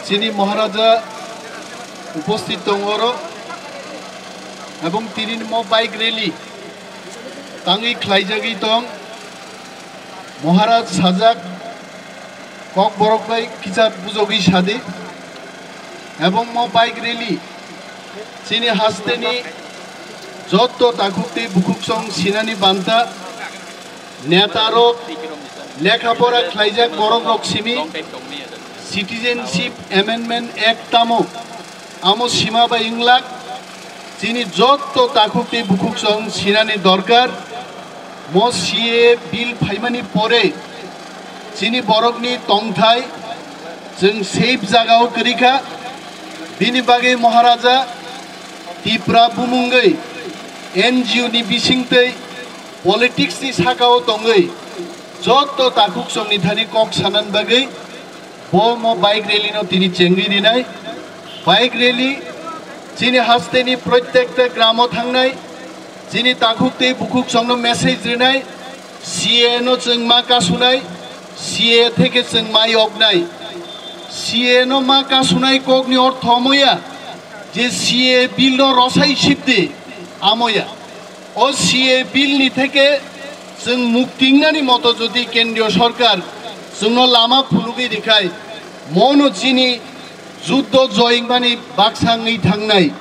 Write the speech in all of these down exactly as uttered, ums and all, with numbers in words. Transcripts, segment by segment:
Chini Maharaja uposthit tong oro ebong tini mo bike rally tangwi khlaijagwi tong. Maharaj sajak, Kokborok bai kisa bujogwi sadi. Ebong mo bike rally chini hasteni jotto takhuk tei bukhuksong sinani banta netarok, lekha pora khlaijak borokrok simi Citizenship Amendment Act tamo amo sima bai wnglak. Chini jotto takhuk tei bukhuksong sinani dorkar. Mo C A A bill phaimani pore chini borokni tongthai chwng safe jagao kwrwi kha. Bini bagwi Maharaja Tipra bumungwi N G O ni bisingtwi politics ni sakao tongwi jotto takhuksongni thani kok sanani bagwi bo mo bike rally no tini chengwi rinai. Bike rally chini hasteni protekta gramo thangnai, chini takhuk tei bukhuksongno message rinai, C A A no chwng ma kasunai, C A A theke chwng ma yoknai. C A A no ma kasunai kokni ortho omoya je C A A bill no rosai sibdi, amoya. O C A A bill ni theke chwng mukti wngnani moto jodi kendriyo sorkar chwngno lama phulugwi rikhai, mono chini juddo joyingmani baksa wngwi thangnai.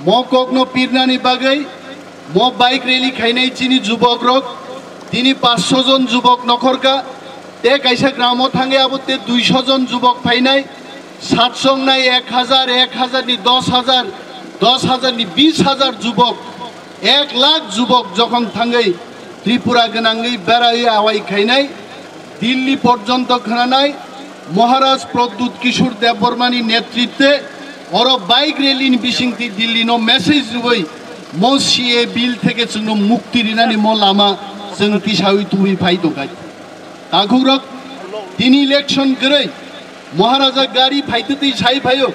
Mo kokno pirnani bagwi mo bike rally khainai chini jubokrok, tini paanch sho jon jubok nokhorkha, te kaisa gramo thangwi abo te dui sho jon jubok phainai, sat sho wngnai ek hajar, ek hajar ni dos hajar, dos hajar ni bis hajar jubok. Ek lakh jubok jokhon thangwi Tripura gwnangwi berai awai khainai, Delhi porjonto khwnanai, Maharaj Pradyut Kishore Debbarmani netritwe oro bike rally ni bisingtwi Delhi no message rwui mo C A A bill theke chwngno mukti rinani mo lama chwng tisawi tubi phai tongkha. Takhukrok, tini election kwrwi Maharaja gari phaitwi sai phaio.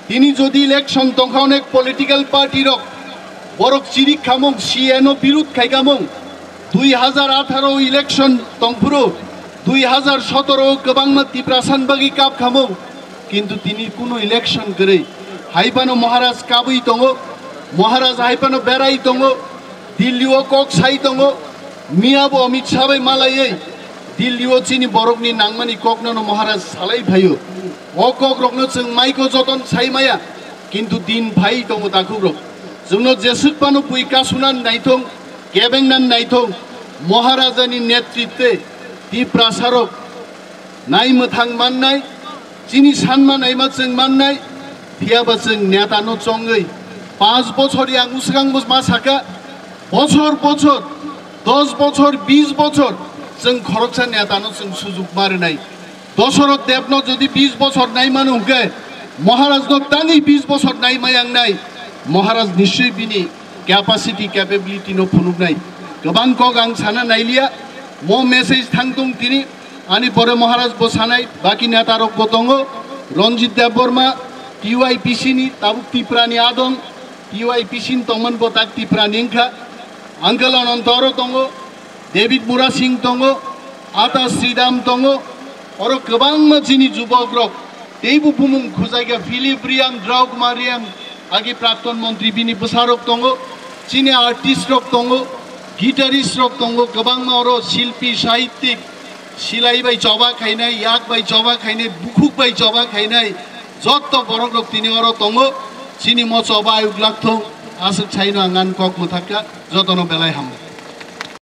Tini jodi election tongkha onek political party rok, borok chirik khamung C A A no birud khai khamung, dui hajar atharo election tongphuru, dui hajar sotoro kwbangma Tiprasa ni bagwi kap khamung, kintu tini kunu election kwrwi. Haibano Maharaj kabwi tongo, Maharaj haibano berai tongo, Delhi o kok sai tongo, miya bo Amit Shah bai malaiwi Delhi o chini borokni nangmani kokno no Maharaj salai phaio. O kok rokno chwng maiko joton sai maya, kintu din phai tongo takhukrok. Chwngno jesuk phano bui kasuna naithong, kebengna naithong, Maharajani netritwe Tiprasarok nai mwthang mannai, chini sanma naima chwng mannai, phiyaba chwng netano chongwi panch bochor yang swkang ma saka, bochor bochor, dos bochor, bis bochor chwng khoroksa netano chwng sujuk ma rwnai. Dosoroth Debno jodi bis bochor nai mano hwnkhe, Maharajno tangwi bis bochor nai maya wngnai, Maharaj nischoi bini capacity, capability no phunuknai. Kwbang kok ang sana nailiya, mo message thangtung tini, ani pore Maharaj bo sanai, baki neta rok bo tongo, Ranjit Debbarma, T Y P C ni, tabuk Tipra ni adong, T Y P C ni tongmani bo tak Tipra ni wngkha, Uncle Ananta oro tongo, David Murasing tongo, Ata Sridham tongo, oro kwbangma chini jubok rok, teibo bumung khujaiga Philip Riang, Drau Kumar Riang, agi prakton montri bini bwsarok tongo, chini artist rok tongo, guitarist rok tongo, kwbangma oro silpi, sahittik, silai bai choba khainai, yak bai choba khainai, bukhuk bai choba khainai, jotto borok rok tini oro tongo, chini mo choba ayuk lakthong, aswk saino ang ani kok mwthakha, jotono belai hambai.